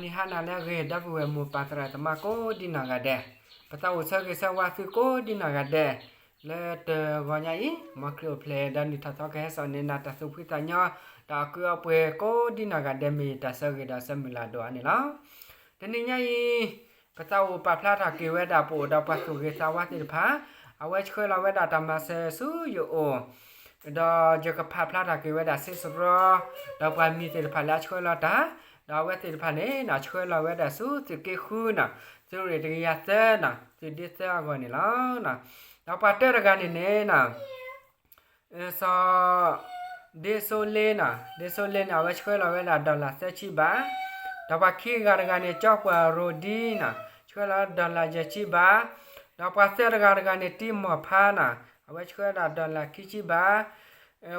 နံၤဟါနၤလၢအဂ့ၤ ဒီပုၢ်ဝဲၢ်မိၢ်ပၢ်သရၣ်သမါကိးဒံနီၢ်ဂၤဒဲး, ပသးအိၣ်ဆၢဂ့ၤဆၢဝါသုကိးဒံနီၢ်ဂၤဒဲး, လၢတဂီၤညါအံၤ မ်ခရံာ်အိၣ်ဖျဲၣ်ဒီးနံၣ်ထီၣ်သီကဟဲစိာ်န့ၢ်နၤတၢ်သူၣ်ဖှံသးညီ, ဒီးအကုၢ်အီပှဲၤကိးဒံနီၢ်ဂၤဒဲး မ့ၢ်တၢ်ဆၢဂ့ၤဒီးဆၢမုၢ်လၢ်ဒိၣ်အါန့ၣ်လီၤ. တနံၤညါအံၤ ပသးအိၣ်ပာ်ဖျါထီၣ်က့ၤဝဲဒၣ်ပအိၣ်ဒီးပှၤသူၣ်ဂ့ၤသးဝါသ့ၣ်တဖၣ်, အဝဲဆှၢလီၤဝဲဒၣ်တၢ်မၤစၢၤဆူယအိၣ် ဒီးယကဖးဖျါထီၣ်က့ၤဝဲဒၣ်စ့စရီ, ဒီးပှၤမံၤသ့ၣ်တဖၣ်လၢအဆှၢလီၤတၢ်, ဒီးအဝဲသ့ၣ်တဖၣ်န့ၣ် ဆှၢလီၤဝဲဒၣ်ဆူသုးက့ဃုနီၤ, သုးရ့ၣ်တကယၤသၢနီၤ, သုးဒ့သၢအဂီၢ်န့ၣ်လီၤ. ဒီးပှၤတၢတဂၤန့ၣ်န့ၣ် စီၤ ဒ့စိလ့နီၤ, ဒ့စိလ့န့ၣ် အဝဲဆှၢလီၤဝဲဒၣ် dollar သၢဆံဘး, ဒီးပှၤခံဂၤတဂၤန့ၣ် ကၠီပှၢ်ရိဒံနီၤ, ဆှၢလီၤ dollar ယဲၢ်ဆံဘး, ဒီးပှၤသၢတဂၤတဂၤန့ၣ် တံမီၢ်ဖါနီၤ, အဝဲဆှၢဒၣ် dollar ခံဆံဘး,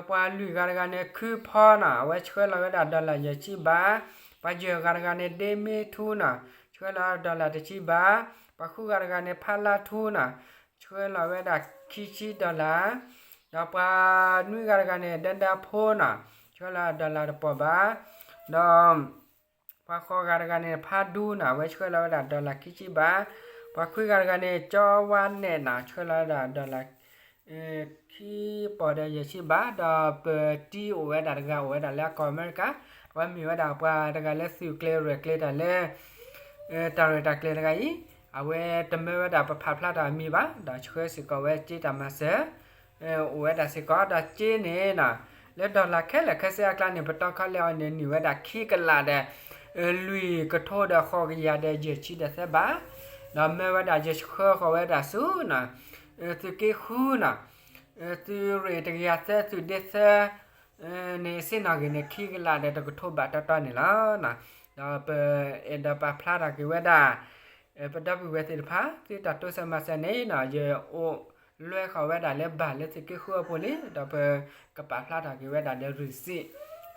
ပှၤလွံၢ်ဂၤတဂၤန့ၣ် ခုဖီနီၤ, အဝဲဆှၢလီၤဝဲဒၣ် dollar ယဲၢ်ဆံဘး, ပှၤယဲၢ်ဂၤတဂၤန့ၣ် ဒ့မ့ထူနီၤ, ဆှၢလီၤ dollar တဆံဘး, ပှၤဃုဂၤတဂၤန့ၣ် ဖါလါထူနီၤ, ဆှၢလီၤဝဲဒၣ်ခံဆံ dollar, ဒီးပှၤနွံဂၤတဂၤန့ၣ် ဒၢဒၢဖိနီၤ, ဆှၢလီၤ dollar တပီၢ်ဘး, ဒီး ပှၤဃိးဂၤတဂၤန့ၣ် ဖါဒူနီၤ, အဝဲဆှၢလီၤဝဲဒၣ် dollar ခံဆံဘး, ပှၤခွံဂၤတဂၤန့ၣ် ကၠီဝါနဲၣ်နီၤ, ဆှၢလီၤဝဲဒၣ် dollar ခံပီၢ်ဒီးယဲၢ်ဆံဘး, ဒီးပတံၤအိၣ်ဝဲဒၣ်တဂၤ အိၣ်ဝဲဒၣ်လၢကီၢ်အမဲရကၤ, အဝဲမ့ၢ်ဝဲဒၣ်ပှၤတဂၤလၢသုးကျဲၤရဲၣ်ကျဲၤတၢ်လၢ တၢ်ရဲၣ်တၢ်ကျဲၤတဂၤအံၤ, အဝဲတမၢဝဲဒၣ်ပဖးဖျါတၢ်အမံၤဘၣ်, ဒီးဆှၢစ့ၢ်ကီးဝဲစ့တၢ်မၤစၢၤ အိၣ်ဝဲဒၣ်စ့ၢ်ကီး, ဒီးစ့န့ၣ်နီၤ, လၢ dollar ခဲလၢာ်ခဲဆ့အကျါန့ၣ် ပတီၢ်ခီလဲအီၤန့ၣ် နုာ်ဝဲဒၣ်ခံကလးဒီး လွံၢ်ကထိဒီးဃိးကယၤဒီးယဲၢ်ဆံဒီးသၢဘး, ဒီးမၢဝဲဒၣ်ယဆှၢဃီၤဝဲဒၣ်ဆူနီၤ, သုးက့ဃုနီၤ, သုးရ့ၣ်တကယၤသၢ သုးဒ့သၢ န့ၣ် စ့နီၣ်ဂံၢ်န့ၣ် ခံကလးဒီးတကထိဘးတီတီန့ၣ်လီၤ. ဒီးပအဲၣ်ဒိးပာ်ဖျါထီၣ်က့ၤဝဲဒၣ် ပဒီပုၢ်ဝဲၢ်သ့ၣ်တဖၣ် သုတၢ်တိစၢၤမၤစၢၤန့ၣ်နီၤ, ယအိၣ်လွဲဃီၤဝဲဒၣ်လၢဘၣ်လၢသုးက့ဃုအပူၤလံ, ဒီးပကပာ်ဖျါထီၣ်က့ၤဝဲဒၣ်လၢ receipt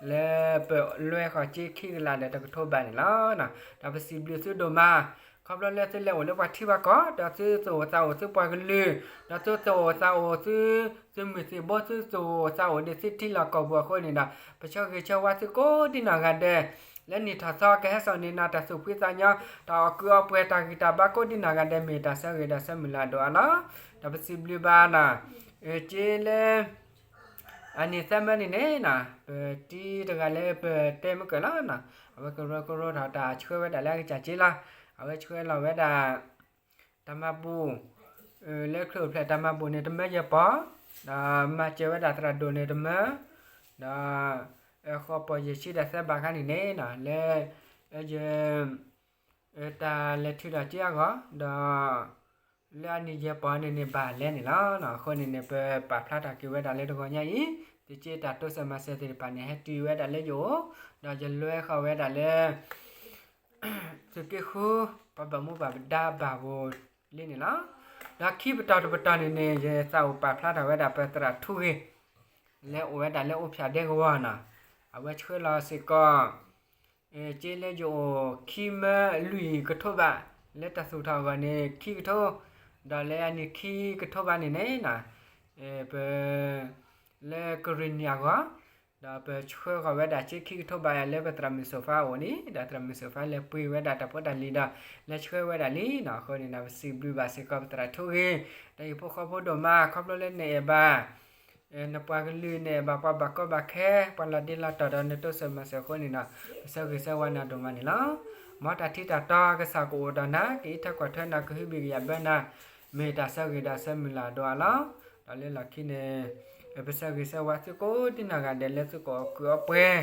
လၢပလွဲဃီၤစ့ခံကလးဒီးတကထိဘးန့ၣ်လီၤ. ဒီးပစံးဘျုးသုဒိၣ်မး ခီဖျိလၢသုလဲၤအိၣ်လၢပှၤထံပှၤကီၢ်, ဒီးသုသူၣ်အိၣ်သးအိၣ်သုပှၤကလုာ်, ဒီးသုသူၣ်အိၣ်သးအိၣ်သု သုးမုၢ်သံၣ်ဘိ သုသူၣ်အိၣ်သးအိၣ်ဒ်သုထံလီၢ်ကီၢ်ပူၤအဃိန့ၣ်ဒီး ပဆၢဂ့ၤဆၢဝါသုကိးဒံနီၢ်ဂၤဒဲး, လၢနံၣ်ထီၣ်သီကဟဲစိာ်န့ၢ်နၤတၢ်သူၣ်ဖှံသးညီ, တၢ်အီၣ်ကုၢ်အီပှဲၤ တၢ်ဂံၢ်တၢ်ဘါကိးဒံနီၢ်ဂၤဒဲး မ့ၢ်တၢ်ဆၢဂ့ၤဒီးဆၢမုၢ်လၢ်ဒိၣ်အါလီၤ. ဒီးပစံးဘျုးဘၣ်နီၤ, စ့လၢ အနံၣ်သၢမၢန့ၣ်န့ၣ်နီၤ, ပတံၤတဂၤလၢပတဲမုၢ်ကၢၢ်လီၤနီၤ, အဝဲကရၢကရိထီၣ်တၢ်ဆှၢဝဲဒၣ်လၢအကစၢ်စ့လီၤ. အဝဲဆှၢလီၤဝဲဒၣ် တၢ်မၤဘူၣ် လၢခရံာ်အိၣ်ဖျဲၣ်တၢ်မၤဘူၣ်န့ၣ် တမၢယဲၢ်ပီၢ်, ဒီးမၤစၢၤဝဲဒၣ်သရၣ်ဒိၣ်န့ၣ်တမၢ, ဒီး ဃိးပီၢ်ယဲၢ်ဆံဒီးသၢဘးခါန့ၣ်န့ၣ်နီၤ, လၢ ယ တၢ်လဲၤထုးထီၣ်စ့အဂီၢ်, ဒီး လၢအနံၣ်ယဲၢ်ပီၢ်န့ၣ်န့ၣ် ဘၣ်လဲၣ်န့ၣ်လီၤ. အဃိန့ၣ်န့ၣ် ပပာ်ဖျါထီၣ်က့ၤဝဲဒၣ်လၢတဂီၤညါအံၤ, သုးက့တၢ်တိစၢၤမၤစၢၤသ့ၣ်တဖၣ်န့ၣ် ဟဲတုၤဝဲဒၣ်လၢယအိၣ်, ဒီးယလွဲဃီၤဝဲဒၣ်လၢ သုးက့ဃု ပှၤဘၣ်မူဘၣ်ဒါဘၣ်ပူၤလံန့ၣ်လီၤ. ဒီးခံပတီၢ်တပတီၢ်န့ၣ်န့ၣ် ယသးအိၣ်ပာ်ဖျါထီၣ်ဝဲဒၣ်ပသရၣ်ထူဂ့ၤ လၢအိၣ်ဝဲဒၣ်လၢအိၣ်ဖၠၣ်ဒဲကဝီၤနီၤ, အဝဲဆှၢလီၤစ့ၢ်ကီး စ့လၢယအိၣ်ခံမၢလွံၢ်ကထိဘး, လၢတၢ်သူၣ်ထီၣ်အဂီၢ်န့ၣ် ခံကထိ, ဒီးလၢအနံၣ်ခံကထိဘးန့ၣ်န့ၣ်နီၤ, ပ လၢကရ့ၣ်နံၣ်အဂီၢ်, ဒီးပဆှၢဃီၤဝဲဒၣ်စ့ခံကထိဘးလၢပသရၣ်မုၣ်စိၤဖါအအိၣ်လံ, ဒီးသရၣ်မုၣ်စိၤဖါလဲၤပှ့ၤဝဲဒၣ်တၢ်ဖိတၢ်လံၤဒီး လဲၤဆှၢဝဲဒၣ်လံနီၤ. အဃိန့ၣ်ဒီး ပစံးဘျုးဘၣ်စ့ၢ်ကီးပသရၣ်ထူဂ့ၤ, ဒီးဟံၣ်ဖိဃီဖိဒိၣ်မး ခီဖျိလၢနအဲၣ်ဘၣ် နပှၤကလုာ် နအဲၣ်ဘၣ်ပှၤဘၣ်ကီဘၣ်ခဲ ပှၤလီၤဒ့လီၤတီၢ်ဒီးနတိစၢၤမၤစၢၤအဃိန့ၣ်ဒီး ပဆၢဂ့ၤဆၢဝါနၤဒိၣ်မးန့ၣ်လီၤ. မ်တၢ်ထံတၢ်တီကစၢ်ကအိၣ်ဒီးနၤ, ကအံးထွဲကွၢ်ထွဲနၤ, ကဟုဘံၣ်ကယာ်ဘၢနၤ, မ့ၢ်တၢ်ဆၢဂ့ၤဒီးဆၢမုၢ်လၢ်ဒိၣ်အါလီၤ. ဒီးလၢလီၢ်ခံန့ၣ် ပဆၢဂ့ၤဆၢဝါသုကိးဒံနီၢ်ဂၤဒဲးလၢသုကအီၣ်ကုၢ်အီပှဲၤ,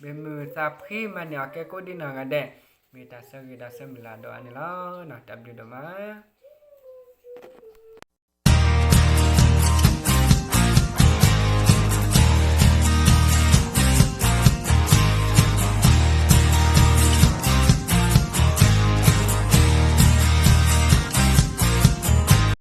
မ့ၢ်မုာ်သးဖှံမၤန့ၢ်အီၣ်ကဲကိးဒံနီၢ်ဂၤဒဲး, မ့ၢ်တၢ်ဆၢဂ့ၤဒီးဆၢမုၢ်လၢ်ဒိၣ်အါန့ၣ်လီၤ. တၢ်ဘျုးဒိၣ်မး.